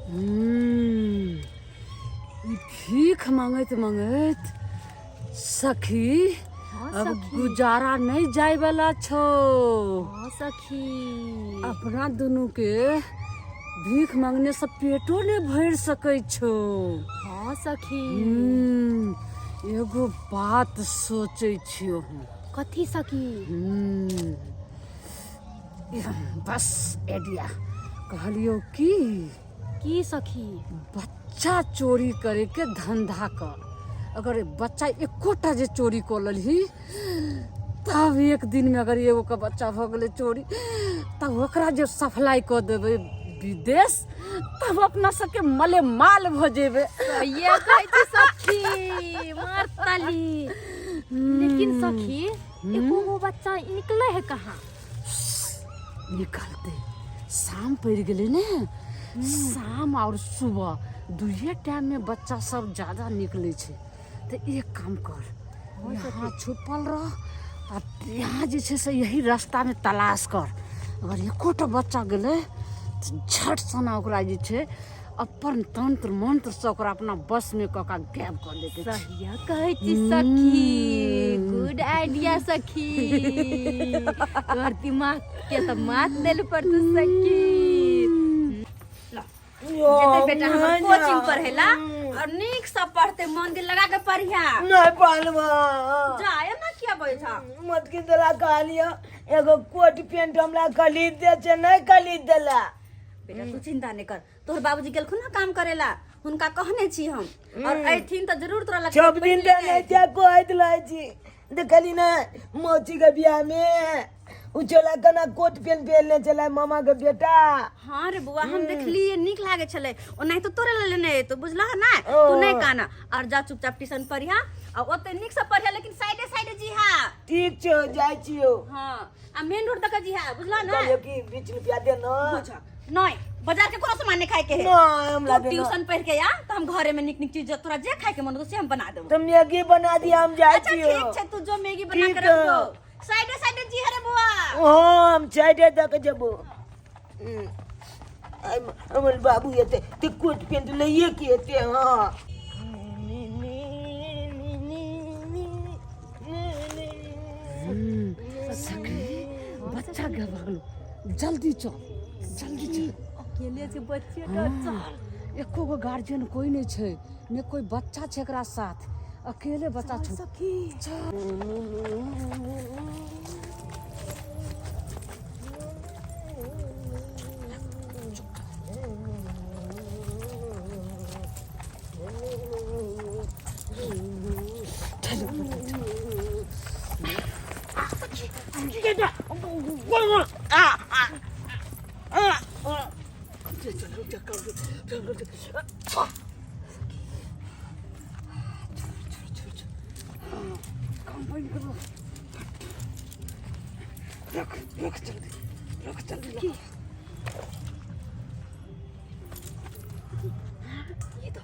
ई भीख मांगैत मांगैत सखी हाँ अब सखी। गुजारा नहीं जाए वाला छो। हाँ सखी, अपना दुनू के भीख मांगने से पेटो नहीं भर सकै छो। हाँ सखी। एगो बात सोचै छियो हम। कथी सखी? बस आइडिया कहलियो की। की सखी? बच्चा चोरी करे के धंधा कर। अगर बच्चा एकोटा जे चोरी कऽ लेलही तब एक दिन में अगर एगो के बच्चा भऽ गेलै चोरी तब ओकरा जे सप्लाई कऽ देबै विदेश तब अपना सबके मले माल भऽ जेबै। सहिए कहै छी सखी, मार ताली। लेकिन सखी एको गो बच्चा निकले है कहाँ? निकलते शाम पड़ि गेलै ने, शाम और सुबह दुइये टाइम में बच्चा सब ज्यादा निकले छै। तऽ एक काम कर, यहाँ छुपल रह आ यहाँ जे छै से यही रास्ता में तलाश कर। अगर एकोटा बच्चा गेलै तऽ झट सना ओकरा जे छै अपन तंत्र मंत्र से ओकरा अपना बस में कऽ के गायब कऽ दैके छै। सहिया कहै छी सखी, गुड आइडिया सखी। तोहर दिमाग के तऽ मात देल पड़तौ सखी। जेतै बेटा हमर कोचिंग पढ़ेला और नीक से पढ़ते, मन दिल लगा के पढ़िया। नहीं पालवा। जा एना किया बजै छा? मत की देला कहलियो एगो कोट पेंट हमरा खरीद दे छै, नहीं खरीद देला। बेटा तू चिंता नहीं कर, तोहर बाबूजी गेलखुन ना काम करेला, हुनका कहने छी हम और अयथिन तऽ जरूर तोरा लग सब दिन दे नहीं थे कहत लै छी। देखली ना मौसी के बियाह में उजला कना कोट पेंट पहनले छलै मामा के बेटा। हाँ रे बुआ, हम देखलिए नीक लागे छलै, ओनाहि तो तोरे ले लेने एतो, बुझलह ना? तू नहीं काना और जा चुपचाप ट्यूशन पढ़िया आ ओते नीक से पढ़िया, लेकिन साइडे साइडे जीहा। ठीक छौ, जाइ छियौ। हाँ आ मेन रोड तक जीहा, बुझलह ना? कहलियौ कि 20 रुपया दे ना। बुझ नहीं, बाजार के कोनो सामान नहीं खाए के है। नहीं, हमरा तू दे ना। ट्यूशन पढ़ के आ तो हम घरे में निक निक चीज तोरा जे खाए के मन होतो से हम बना देबो। तो मैगी बना दिया, हम जाइ अच्छा छियौ। ठीक छै, तू जो मैगी बना ठीक के रख दो। है। साइडे साइडे जी हरे बुआ। हाँ हम साइडे तक जबो। हमर बाबू एते ते कोट पेंट लइए के एते। हाँ सखी बच्चा के भगलो, जल्दी चल जल्दी चल। अकेले छै बच्चे। हाँ, एको गो गार्जियन कोई नहीं छै, ने कोई बच्चा छै एकरा साथ, अकेले बच्चा छौ। सखी चल। रख रख जल्दी, रख जल्दी, रख। ये तो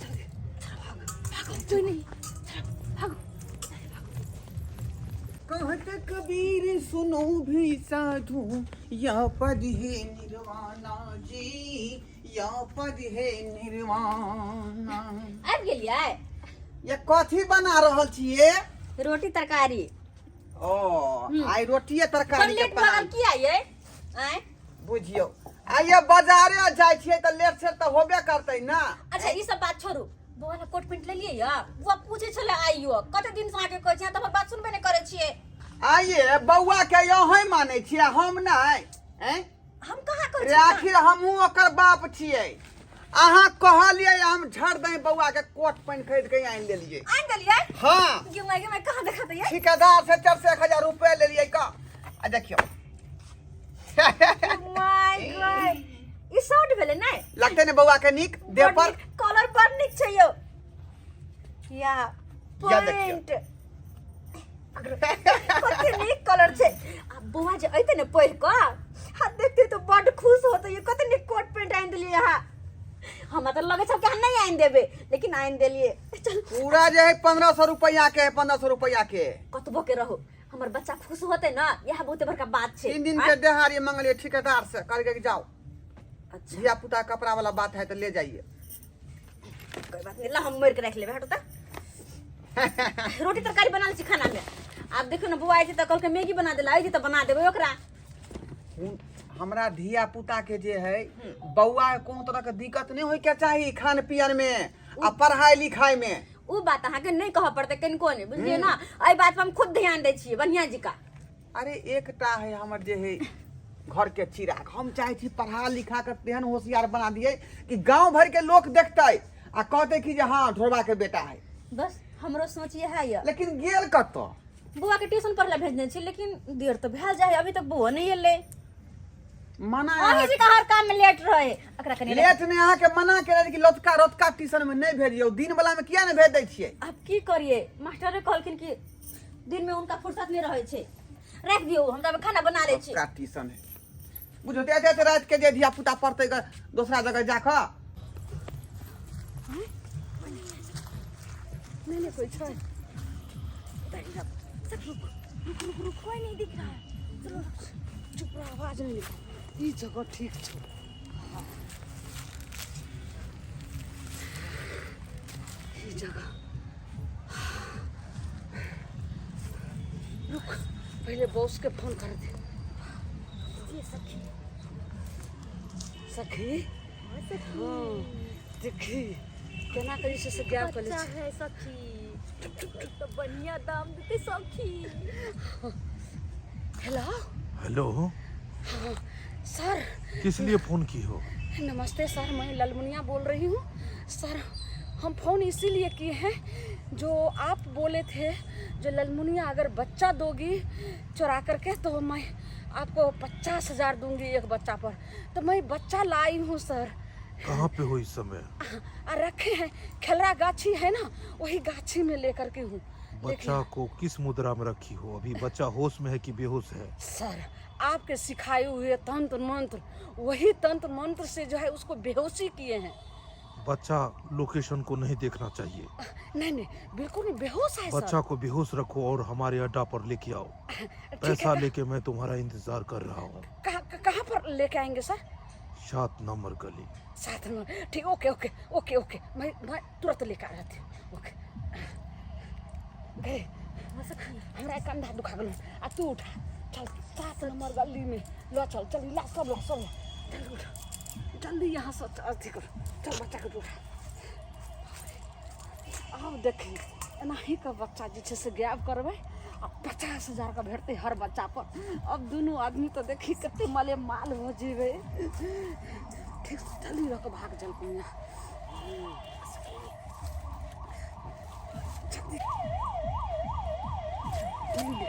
जल्दी भाग भाग, कोई नहीं, भागो। कहत कबीर सुनो भी साधु, या पद है निर्वाणा जी, या पद है निर्वाणा। आबि गेलियै? ये कथी बना रहल छियै? रोटी तरकारी। ओ आइ रोटिए तरकारी पर के लेट भऽ प्लान। गेल किया यै? आँय बुझियौ आइये बाजारे जाइ छियै तऽ लेट सेट तऽ होबे करतै ना। अच्छा ई सब बात छोड़ू, बौआ ने कोट पेंट लेलियै या? बौआ पूछै छलै आइयो, कते दिन से अहाँके कहै छी, अहाँ तऽ हमर बात सुनबे नहि करै छियै। आइये बौआ के अहें मानै छियै हम नहि? ऐं हम कहाँ कहै रे छियै? आखिर हमहूँ ओकर बाप छियै। अहाँ कहलियै हम झड़ दही बौआ के कोट पेंट खरीद के आनि लेलियै। आनि देलियै? हाँ। गे my, गे my, कहाँ देखा दैयै? ठिकेदार से 4 से 1000 रुपया लेलियै का। आ देखियौ। My God, ई शर्ट भेलै नै? लगतै ने बौआ के नीक देह पर? कलर बड़ नीक छै यौ। या या देखियौ। पैंट कते नीक कलर छै। आ बौआ जे अइतै ने पढ़ि कऽ आ देखतै तऽ बड्ड खुश होतै। ये कते नीक कोट पैंट आनि देलियै अहाँ। हमरा तऽ लगै छल कि अहाँ नहि आनि देबै, लेकिन आनि देलियै। चल पूरा जे है 1500 रुपया के है, 1500 रुपया के। कतबो के रहो, हमर बच्चा खुश होतै ने, इएह बहुते बड़का बात छै। 3 दिन के देहाड़ी मंगलियै ठिकेदार से, कहलकै कि जाओ। अच्छा। धिया पुता कपड़ा वाला बात है तो ले जाइए। कोई बात नहीं, ला हम मर के रख लेबै। हटो त, रोटी तरकारी बना लै छी खाना में। आब देखियौ ने, बौआ आइ छै तऽ कहलकै मैगी बना देला, आइ छै तऽ बना देबै ओकरा। हमरा धिया पुता के जे है बौआ के कोनो तरह के दिक्कत नहीं होय के चाही खान पियन में आ पढ़ाई लिखाई में। उ बात अहाँके नहीं कहऽ पड़तै कनिको नहि, बुझलियै ने? एहि बात पर हम खुद ध्यान दै छियै बढ़िआँ जकाँ। अरे एकटा है हमर जे है घर के चिराग, हम चाहे छी पढ़ा लिखा के तेहन होशियार बना दिए कि गांव भर के लोग देखते आ कहते कि जे हाँ ढोरबा के बेटा है। बस हमरो सोच इएह यऽ। लेकिन गेल कतऽ? बौआ के ट्यूशन पढ़ ला भेजने छी, लेकिन देर तऽ भेल जाइ है, अभी तक बौआ नहीं एलै। मना अहीं जी हर काम में लेट रहे, एकरा कनी लेट नहीं, अहाँ के मना के रहे कि लतका रतका ट्यूशन में नहीं भेजियो, दिन वाला में किया नहीं भेज दै छियै? आब की करिए, मास्टरे कहलखिन कि दिन में उनका फुर्सत नहीं रहे छै। राख दियौ, हम तऽ खाना बना लै छी। लतका ट्यूशन है बुझो, ते ते रात के जे धिया पुता पढ़तै ग दोसरा जगह जाकऽ। नहीं नहीं, कोई छै। रुक रुक रुक, कोई नहीं दिख रहा है, चलो। चुप रह, आवाज नहीं निकाल। ई जगह ठीक छै। ई जगह रुक, पहले बॉस के फोन कर दे। सखी। सखी, हाँ देखी केना करी से गायब कर ले। बच्चा है सखी, तो बढ़िया दाम देते सखी। हेलो। हेलो। हाँ सर। किस लिए फोन की हो? नमस्ते सर, मैं ललमुनिया बोल रही हूँ सर। हम फोन इसीलिए किए हैं, जो आप बोले थे जो ललमुनिया अगर बच्चा दोगी चुरा करके तो मैं आपको 50,000 दूंगी एक बच्चा पर, तो मैं बच्चा लाई हूँ सर। कहाँ पे हो इस समय? आ रखे हैं, खेलरा गाछी है ना, वही गाछी में लेकर के हूँ। बच्चा को किस मुद्रा में रखी हो अभी? बच्चा होश में है कि बेहोश है? सर, आपके सिखाए हुए तंत्र मंत्र, वही तंत्र मंत्र से जो है उसको बेहोशी किए हैं। बच्चा लोकेशन को नहीं देखना चाहिए। नहीं नहीं, बिल्कुल नहीं, बेहोश है। बच्चा को बेहोश रखो और हमारे अड्डा पर लेके आओ। सर ठीक पैसा है। लेके मैं तुम्हारा इंतजार कर रहा हूँ। कहाँ कहाँ पर लेके आएंगे सर? 7 नंबर गली। 7 नंबर, ठीक, ओके ओके ओके ओके, मैं तुरंत लेकर आ जाती हूँ। ओके गए। हमरा कंधा दुखा गेल, आ तू उठा, चल 7 नंबर गली में लो चल। चल ला, सब ला, सब ला, जल्दी उठा, जल्दी यहाँ से अथी कर, चल बच्चा के उठा। आब देखी एनाही के बच्चा जे छै से गायब करबै आ 50,000 के भेटतै हर बच्चा पर। अब दुनू आदमी तऽ देखी कते माले माल हो जेबै। ठीक से जल्दी रह के भाग चल कुइया, जल्दी जल्दी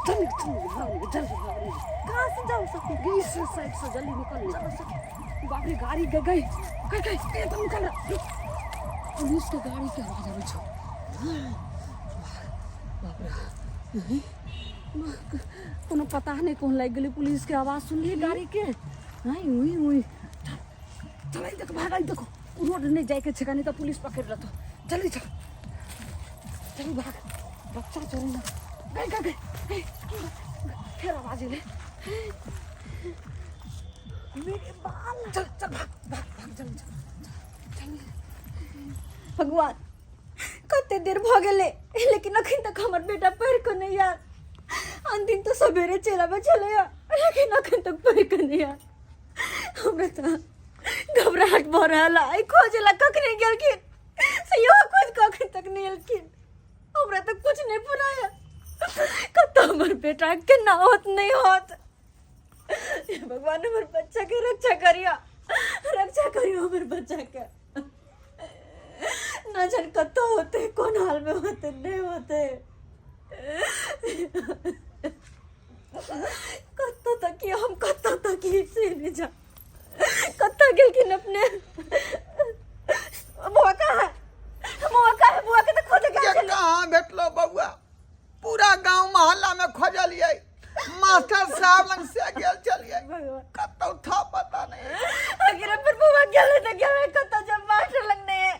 जल्दी जल्दी भाग, जल्दी भाग। कहाँ से जाऊँ सखी? इस साइड से जल्दी निकल। चलो सखी। बाप रे, गाड़ी गई गई गई गई, एकदम निकल रहा। पुलिस के गाड़ी के आवाज आबै छौ। बाप रे, कोनो पता नहीं कोन लागि गेलै। पुलिस के आवाज सुनलियै गाड़ी के? नहीं उई उई, चल चल, ई देख, भाग, ई देखो, रोड नहीं जाए के छै, नहीं तो पुलिस पकड़ लेतो। जल्दी चल, जल्दी भाग, बच्चा चोरी ना। गई गई गई गई, फिर आवाज एलै। मेरे बाल। चल चल, भाग भाग भाग, जल्दी चल चल। भगवान, कते देर भऽ गेलै, लेकिन अखन तक हमर बेटा पढ़ि कऽ नहि आयल। आन दिन तऽ सवेरे चलि आबै छलैया, लेकिन अखन तक पढ़ि कऽ नहि आयल। हमरा तऽ घबराहट भऽ रहल है। खोजे ला कखने गेलखिन से इहो खोज कऽ अखन तक नहि एलखिन। हमरा तऽ कुछ नहि फुराया, कतऽ हमर बेटा, केना होत नहि होत। हे भगवान, हमर बच्चा के रक्षा करियो, रक्षा करियो हमर बच्चा के। ना जान कतऽ होते, कोन हाल में होते, नहीं होते, कतऽ तक हम, कतऽ तक से नहीं जा, कतऽ गेलखिन अपने। बौआ कहाँ है? बौआ कहाँ है? बौआ के तऽ खोजे गेल के छलै। कहाँ भेटलो बौआ? पूरा गांव मोहल्ला में खोजलियै, मास्टर साहब लग से गेल छलियै, कतौ था पता नहीं। अगर अपन बौआ गेलै तऽ गेलै कतऽ? जब मास्टर लग नहीं है,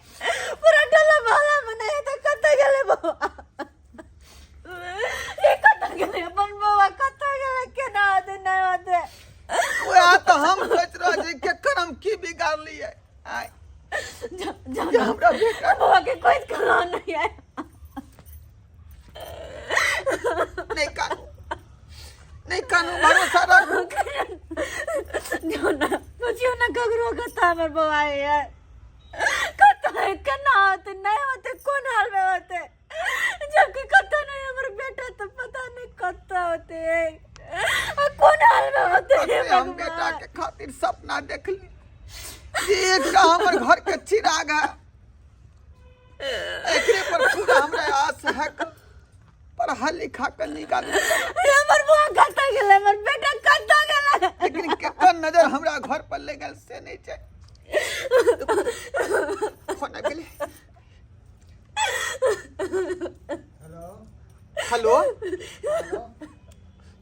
पूरा टोला मोहल्ला में नहीं है, तऽ कतऽ गेलै बौआ? ये कतऽ गेलै अपन बौआ? कतऽ गेलै? केना होतै, नहि होतै? वएह तऽ हम सोचि रहल। करलियै आय जा जा जे हमरा बेटा बौआ के कोई कला नहीं है। नहीं कानू, नहीं कानू, भरोसा रखू। जो ना पूछियो ना ककरो, कता हमर बौआ है, कता है, केना होते, नहीं होते, कोन हाल में होते, जबकि कता नहीं हमर बेटा, तो पता नहीं कता होते आ कोन हाल में होते। हे कते हम बेटा भगवान। के खातिर सपना देखली जे एकटा हमर घर के चिराग है, एकरे पर पूरा हमरा आस है, पढ़ा लिखा कर निकाल। हमर बौआ कता गेलै, हमर बेटा कता गेलै? लेकिन केकर नजर हमरा घर पर ले गेल से नहीं छै। फोन आबि गेलै। हेलो। हेलो।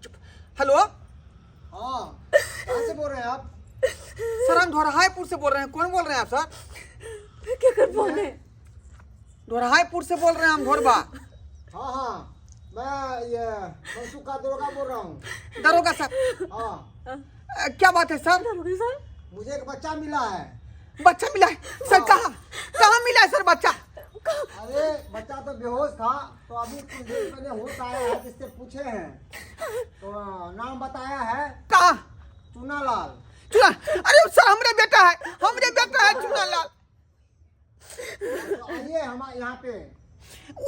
चुप। हेलो। हाँ, कहाँ से बोल रहे हैं आप? सर, हम ढोरहाईपुर से बोल रहे हैं। कौन बोल रहे हैं आप सर? केकर फोन है? ढोरहाईपुर से बोल रहे हैं हम, ढोरबा। हाँ हाँ, मैं ये मनसुख का दरोगा बोल रहा हूँ। दरोगा साहब? हाँ। क्या बात है सर? दरोगा साहब। मुझे एक बच्चा मिला है। बच्चा मिला है सर? कहाँ कहाँ मिला है सर बच्चा? अरे, बच्चा तो बेहोश था, तो अभी कुछ देर पहले होश आया है। जिससे पूछे हैं तो नाम बताया है। कहाँ? चुनालाल। चुना, अरे सर, हमरे बेटा है, हमरे बेटा है चुनालाल। तो आइए हम यहाँ पे।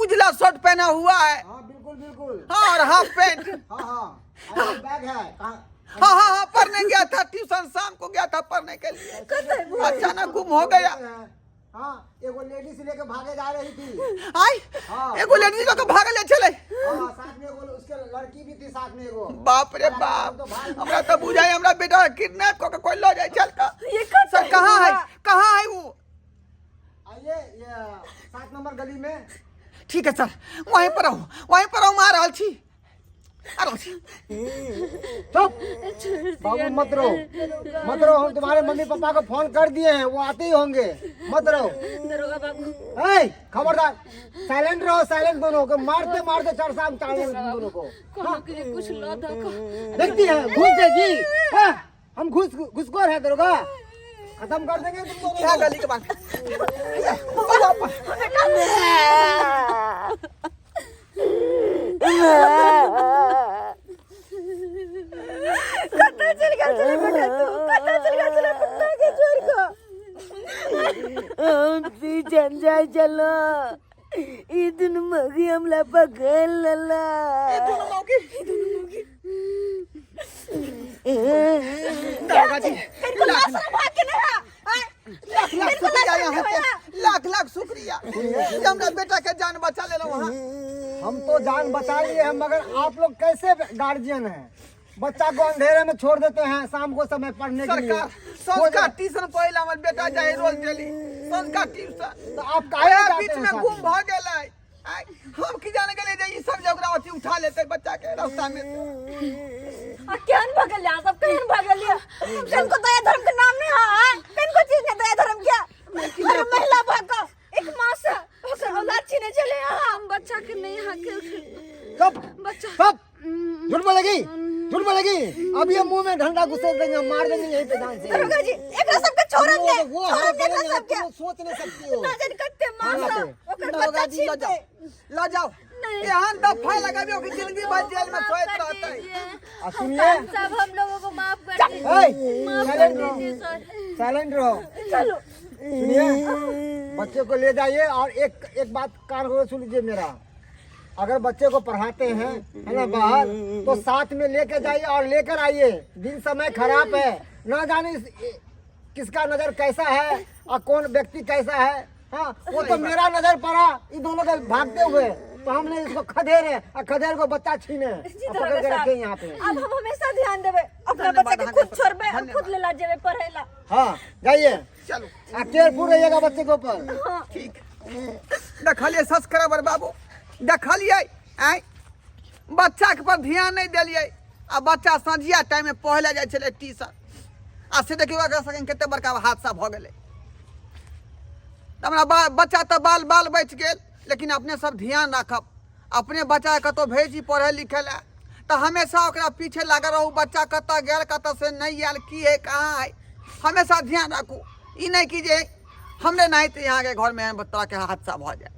उजला शर्ट पहना हुआ है? हाँ, बिल्कुल बिल्कुल। हाँ, और हाफ पैंट? हाँ हाँ, अरे बैग है कहाँ? हाँ हाँ हाँ, पढ़ने गया था ट्यूशन, शाम को गया था पढ़ने के लिए, अचानक गुम हो गया। हाँ, एगो लेडीज लेके भागे जा रही थी। आई? हाँ। एगो लेडीज लोग भागले चले? हाँ, साथ में एगो उसके लड़की भी थी, साथ में एगो। बाप रे बाप, हमरा तो बुझाई हमरा बेटा किडनैप कऽ के कोई लऽ जाय चल का। ये कत? सर, कहाँ है, कहाँ है वो? आइए, ये 7 नंबर गली में। ठीक है सर, वहीं पर रहू, वहीं पर रहू, आ रहल छी, आ रहल छी। चुप बाबू, मत रो, मत रो। हम तुम्हारे मम्मी पापा को फोन कर दिए हैं, वो आते ही होंगे, मत रो। दरोगा बाबू। ए, खबरदार, साइलेंट रहो, साइलेंट। दोनों को मारते मारते चार साल चार दोनों को। कोनो के कुछ ल दऽ कऽ। देखती है, घूस देगी? हाँ, हम घूस घुसखोर है दरोगा? खत्म कर देंगे तुम दोनों क्या को। गली के बाद कतऽ चल गेल छलै बेटा तू? कतऽ चल गेल छलै कुत्ता के छोड़ कऽ? हम ट्यूशन जाय छलो, ई दुनू मौगी हमरा पकड़ लेला। दुनू मौगी, दरोगा जी, लाख भाग के नहीं है? लाख लाख शुक्रिया यहाँ के, लाख लाख शुक्रिया जे हमरा बेटा के जान बचा लेलहुँ अहाँ। हम तो जान बचा लिए हैं, मगर आप लोग कैसे गार्जियन हैं? बच्चा को अंधेरे में छोड़ देते हैं शाम को समय पढ़ने के लिए। सरकार, संस्कार ट्यूशन पढ़े हमर बेटा जाए रोज डेली संस्कार ट्यूशन। तो आप काहे आया जाते बीच हैं में साथ गुम में? भऽ गेलै। आय, हम की जाने गेलै जे ई सब जे ओकरा अथी उठा लेतै बच्चा के रास्ता में से। आ केहन भऽ गेल सब, केहन भऽ गेल? कनको दया धर्म के नाम नहीं है, कनको चीज नहीं दया धर्म के। अरे, महिला भऽ कऽ एक माँ से ओकर औलाद छीने चले अहाँ। हम बच्चा के नहीं हाके। चुप। बच्चा। चुप, झूठ बोलेगी, झूठ बोलेगी? अब ये मुंह में डंडा घुसेड़ देंगे, हम मार देंगे यहीं पे जान से। दरोगा जी, एकरा सबके छोड़ब ने। वो हाल छोड़ब ने एकरा करेंगे, सबके। तुम सोच नहीं सकती हो। ना जाने कते माँ हाँ, से तो। ओकर दरोगा बच्चा जी, लऽ छीनते। जाओ, लऽ जाओ। एहन दफा लगाबियो कि जिंदगी भर जेल में सोइत रहतै। और सुनिए। सब हम लोगों को माफ कर दीजिए। माफ कर साइलेंट रहो। दीजिए सर। साइलेंट रहो। चलो। सुनिए, बच्चे को ले जाइए और एक एक बात कान खोल सुन लीजिए मेरा। अगर बच्चे को पढ़ाते हैं, है ना, बाहर, तो साथ में लेके जाइए और लेकर आइए। दिन समय खराब है, ना जाने किसका नजर कैसा है और कौन व्यक्ति कैसा है। हाँ, वो तो मेरा नजर पड़ा ये दोनों के भागते हुए, तो हमने इसको खदेरे और खदेर को बच्चा छीने जी और पकड़ दरोगा के साहब, रखे यहाँ पे। अब हम हमेशा ध्यान देबै अपना धन्यवाद बच्चा के, अहाँके। खुद छोड़बै और खुद लेला जेबै पढ़ै ला। हाँ, जाइए। चलू। आ केयरफुल रहिएगा बच्चे के ऊपर। ठीक। देखलियै सब्सक्राइबर बाबू, देखलियै? आँय, बच्चाके पर ध्यान नहि देलियै आ बच्चा साँझिया टाइममे पढ़ै जाइ छलै ट्यूशन, आ से देखियौ एकरा संगे कते बड़का हादसा भऽ गेलै। तऽ हमरा बच्चा तऽ बाल बाल बचि गेल, लेकिन अपने सब ध्यान राखब। अपने बच्चाके कतहु भेजी पढ़ै लिखै लए तऽ हमेशा ओकरा पीछे लागल रहू। बच्चा कतऽ गेल, कतऽ से नहि आयल, की है, कहाँ है, हमेशा ध्यान राखू। ई नहि कि जे हमरे नाहित यहाँके घरमे एहन तरहके हादसा भऽ जाय।